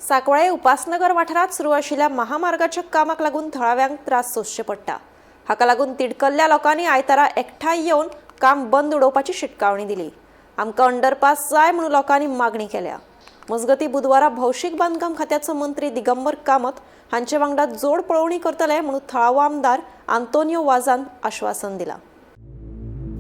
सांकवाळे उपासनगर वाठारांत सुरू आशिल्ल्या महामार्गाच्या कामाक लागून थळाव्यांक त्रास सोंसचे पडटा. हाका लागून तिडकल्ल्या लोकांनी आयतारा एकठांय येवन काम बंद उडोवपाची शिटकावणी दिली. आमकां अंडरपास जाय म्हणून लोकांनी मागणी केल्या. मजगतीं, बुधवारा भौशीक बांदकाम खात्याचो मंत्री दिगंबर कामत हांचे वांगडा जोड पळोवणी करतले म्हणून थळावो आमदार आंतोनियो वाजान आश्वासन दिलां.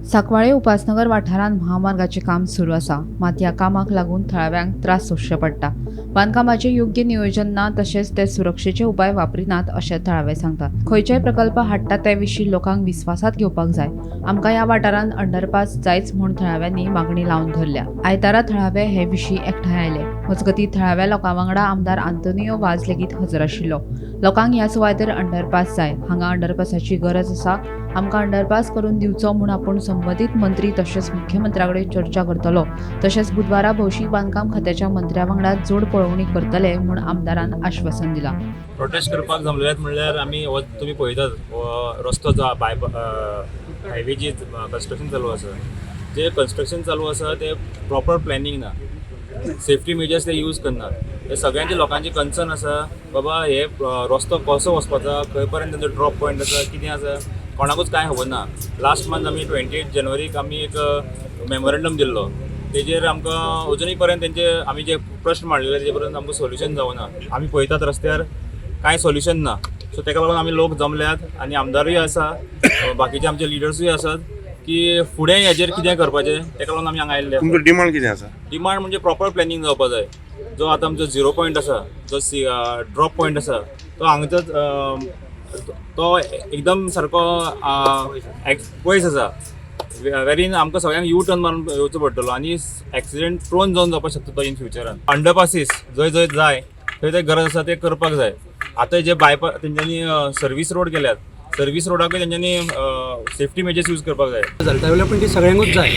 सांकवाळे उपासनगर वाठारांत महामार्गाचें काम सुरू आसा. मात ह्या कामाक लागून थळाव्यांक त्रास सोंसचे पडटा. बांदकामाचें योग्य नियोजन ना, तशेंच ते सुरक्षेचे उपाय वापरिनात अशें थळावे सांगतात. खंयचेय प्रकल्प हाडटा ते विशीं लोकांक विस्वासात घेवपाक जाय. आमकां ह्या वाठारांत अंडरपास जायच म्हूण थळाव्यांनी मागणी लावन धरल्या. आयतारा थळावे हे विशीं एकठांय आयले. मजगतीं, थळाव्या लोकां वांगडा आमदार आंतोनियो वाज लेगीत हजर आशिल्लो. लोकांक ह्या सुवातेर अंडरपास जाय, हांगा अंडरपासाची गरज आसा, आमकां अंडरपास करून दिवचो म्हूण आपूण संबंदीत मंत्री तशेंच मुख्यमंत्र्या कडेन चर्चा करतलो, तशेंच बुधवारा भौशीक बांदकाम खात्याच्या मंत्र्या वांगडा जोड पळोवणी करतले म्हूण आमदारान आश्वासन दिलां. प्रोटेस्ट करपाक जमलेल्यात म्हणल्यार आमी हो तुमी पळयतात, हो रस्तो जो बाय हायवेची कन्स्ट्रक्शन चालू आसा, जे कन्स्ट्रक्शन चालू आसा ते प्रॉपर प्लॅनिंग ना, सेफ्टी मेजर्स ते यूज करनात. हे सगळ्यांचे लोकांचे कन्सर्न आसा, बाबा हे रस्तो कसो वचपाचो, खंय पर्यंत तेंचो ड्रॉप पॉयंट आसा, कितें आसा, कोणाकूच कांय खबर ना. लास्ट मंथ आमी 28 जनवरीक आमी एक मेमोरेंडम दिल्लो. तेजेर आमकां अजुनूय पर्यंत तेंचे आमी जे प्रश्न मांडलेले तेजे पर्यंत आमकां सोल्युशन जावना. आमी पळयतात, रस्त्यार कांय सोल्युशन ना. सो तेका लागून आमी लोक जमल्यात आनी आमदारूय आसा, बाकीचे आमचे लिडर्सूय आसात की फुडें हेजेर कितें करपाचें, तेका लागून आमी हांगा आयिल्ले आसा. तुमचो डिमांड कितें आसा? डिमांड म्हणजे प्रॉपर प्लॅनिंग जावपा जाय. जो आतां आमचो झिरो पॉयंट आसा, जो सी ड्रॉप पॉयंट आसा, तो हांगाचोच तो एकदम सारको पयस आसा, वेरीन आमकां सगळ्यांक यू टर्न मारून येवचो पडटलो आनी एक्सिडेंट प्रोन जावन जावपाक शकता तो इन फ्युचरान. अंडरपासीस जंय जंय जाय थंय थंय गरज आसा ते करपाक जाय. आतां जे बायपास तेंच्यांनी सर्वीस रोड केल्यात, सर्वीस रोडाकूय तेंच्यांनी सेफ्टी मेजर्स यूज करपाक जाय. गजाल डेवलपमेंट ही सगळ्यांकूच जाय,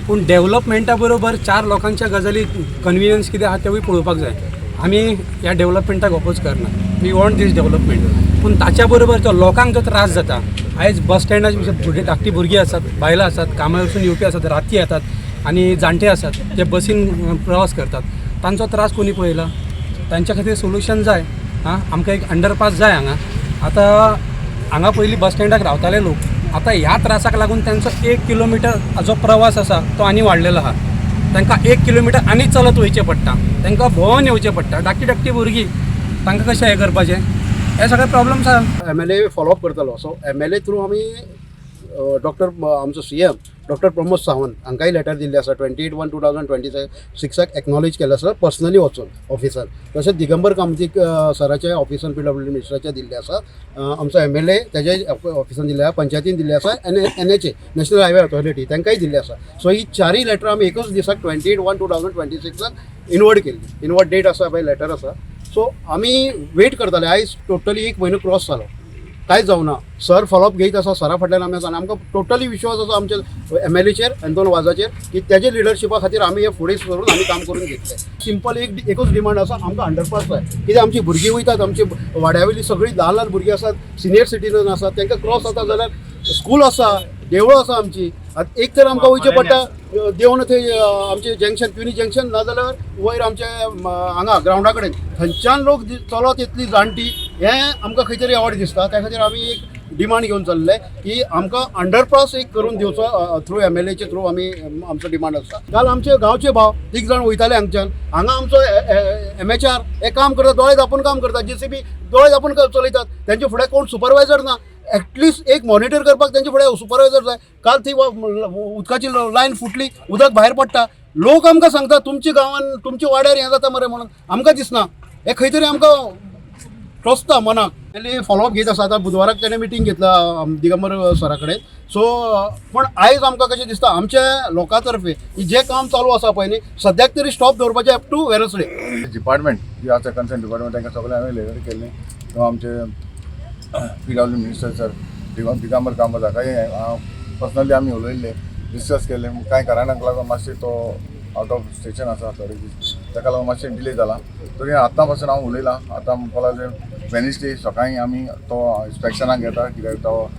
पूण डेवलपमेंटा बरोबर चार लोकांच्या गजाली, कन्विनियन्स कितें आहा तेवूय पळोवपाक जाय. आमी ह्या डेवलपमेंटाक ऑपोज करना. We want this development, पूण ताच्या बरोबर जो लोकांक जो त्रास जाता, आयज बस स्टँडार भुरगीं, धाकटीं भुरगीं आसात, बायलां आसात, कामार वचून येवपी आसात, राती येतात आनी जाणटे आसात जे बसीन प्रवास करतात, तांचो त्रास कोणी पळयला? तांच्या खातीर सोल्युशन जाय. आं, आमकां एक अंडरपास जाय हांगा. आतां हांगा पयलीं बस स्टँडाक रावताले लोक. आतां ह्या त्रासाक लागून तांचो 1 किलोमिटर जो प्रवास आसा तो आनी वाडलेलो आहा. तांकां 1 किलोमिटर आनी चलत वयचें पडटा, तांकां भोंवन येवचें पडटा. धाकटी धाकटी भुरगीं, तांकां कशें हें करपाचें? हे सगळे प्रॉब्लम्स आहा. एमएलए फॉलोअप करतालो. सो एमएलए थ्रू आमी डॉक्टर आमचो सीएम डॉक्टर प्रमोद सावंत हांकांय लेटर दिल्ली आसा. 28/1/2026 एक्नॉलेज केलें आसा पर्सनली वचून ऑफिसान. तशेंच दिगंबर कामतीक सराच्या ऑफिसान, पीडब्ल्यूडी मिनिस्टराच्या दिल्लें आसा. आमचो एमएलए तेजे ऑफिसान दिल्ले आसा, पंचायतीन दिल्ले आसा, एनएचए, नॅशनल हायवे ऑथॉरिटी तांकांय दिल्ले आसा. सो ही चारय लेटरां आमी एकच दिसाक 28/1/2026 इनवर्ड केल्ली. इनवर्ड डेट आसा पळय, लेटर आसा. सो आमी वेट करताले. आयज टोटली एक म्हयनो क्रॉस जालो, कांयच जावना. सर फॉलोअप घेयत आसा. सरा फाटल्यान आमी आसा आनी आमकां टोटली विश्वास आसा आमच्या एमएलएचेर, एंतोन वाजाचेर, की तेजे लिडरशिपा खातीर आमी हे फुडें सरून आमी काम करून घेतले. सिंपल एक एकूच डिमांड आसा, आमकां अंडरपास जाय. कित्याक आमची भुरगीं वयतात, आमची वाड्या वयली सगळीं ल्हान ल्हान भुरगीं आसात, सिनियर सिटीजन आसात, तांकां क्रॉस जाता जाल्यार स्कूल आसा, देवळां आसा आमची. आतां एक तर आमकां वयचें पडटा देवन थंय आमचें जंक्शन, क्युनी जंक्शन, नाजाल्यार वयर आमचे हांगा ग्रावंडा कडेन. थंयच्यान लोक चलत येतली जाणटी, हें आमकां खंय तरी आवड दिसता. त्या खातीर आमी एक डिमांड घेवन चल्ले की आमकां अंडरपास एक करून दिवचो. थ्रू एमएलएचे थ्रू आमी आमचो डिमांड आसा. काल आमचे गांवचे भाव तीग जाण वयताले हांगच्यान. हांगा आमचो एमएचआर हे काम करता, दोळे धांपून काम करता, जेसीबी दोळे धांपून चलयतात. तेंचे फुडें कोण सुपरवायझर ना. एटलिस्ट एक मॉनिटर करपाक तेंचे फुडें सुपरवायझर जाय. काल ती उदकाची लायन फुटली, उदक भायर पडटा. लोक आमकां सांगता, तुमच्या गांवान, तुमच्या वाड्यार हें जाता मरे म्हणून. आमकां दिसना. हें खंय तरी आमकां टोचता मनाक. फॉलोअप घेत आसा. आतां बुधवाराक तेणें मिटींग घेतला दिगंबर सरा कडेन. सो पूण आयज आमकां कशें दिसता, आमच्या लोकां तर्फे की जें काम चालू आसा पळय न्ही, सद्याक तरी स्टॉप दवरपाचें अप टू वेनसडे. डिपार्टमेंट जी आसा, कन्सर्न डिपार्टमेंट, तांकां सगळें हांवें लेटर केल्लें. किंवा आमचे PW minister sir Digambar Kamat हाकाय हांव पर्सनली आमी उलयल्ले, डिस्कस केल्ले. कांय कारणाक लागून मातशें तो आवट ऑफ स्टेशन आसा थोडे दीस, ताका लागून मातशें डिले जाला. तरी आतां पासून हांव उलयलां. आतां म्हणपाक लागले वेनसडे सकाळीं आमी तो इन्स्पेक्शनाक येता, कित्याक तो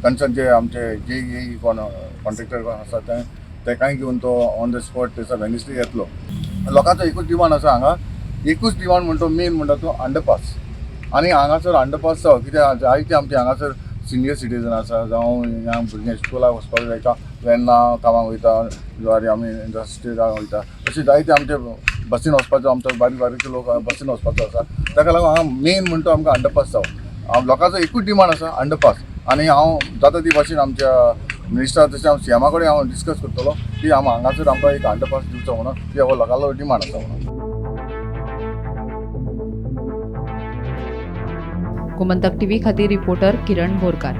कन्सर्न जे आमचे जे ई कोण कॉन्ट्रेक्टर आसा ते तेकाय घेवन तो ऑन the spot थंयसर वेनसडे येतलो. लोकांचो एकूच डिमांड आसा हांगा. एकूच डिमांड म्हणटा मेन म्हणटा तो अंडरपास. आनी हांगासर अंडरपास जावो, कित्याक जायते आमचे हांगासर सिनियर सिटीजन आसा, जावं ह्या भुरग्यांक स्कुलाक वचपाक जाय, वेर्ना कामाक वयता, जुवारी आमी इंडस्ट्रियलाक वयता, अशे जायते आमचे बसीन वचपाचो, आमचो बारीक बारीक लोक बसीन वचपाचो आसा. ताका लागून हांगा मेन म्हणटा आमकां अंडरपास जावो. लोकांचो एकूच डिमांड आसा, अंडरपास. आनी हांव जाता ती भाशेन आमच्या मिनिस्टर तशें हांव सीएमा कडेन हांव डिस्कस करतलो की आम हांगासर आमकां एक अंडरपास दिवचो म्हणून, की हो लोकांलो डिमांड आसा म्हणून. गोमंतक टीव्ही खातीर रिपोर्टर किरण बोरकार.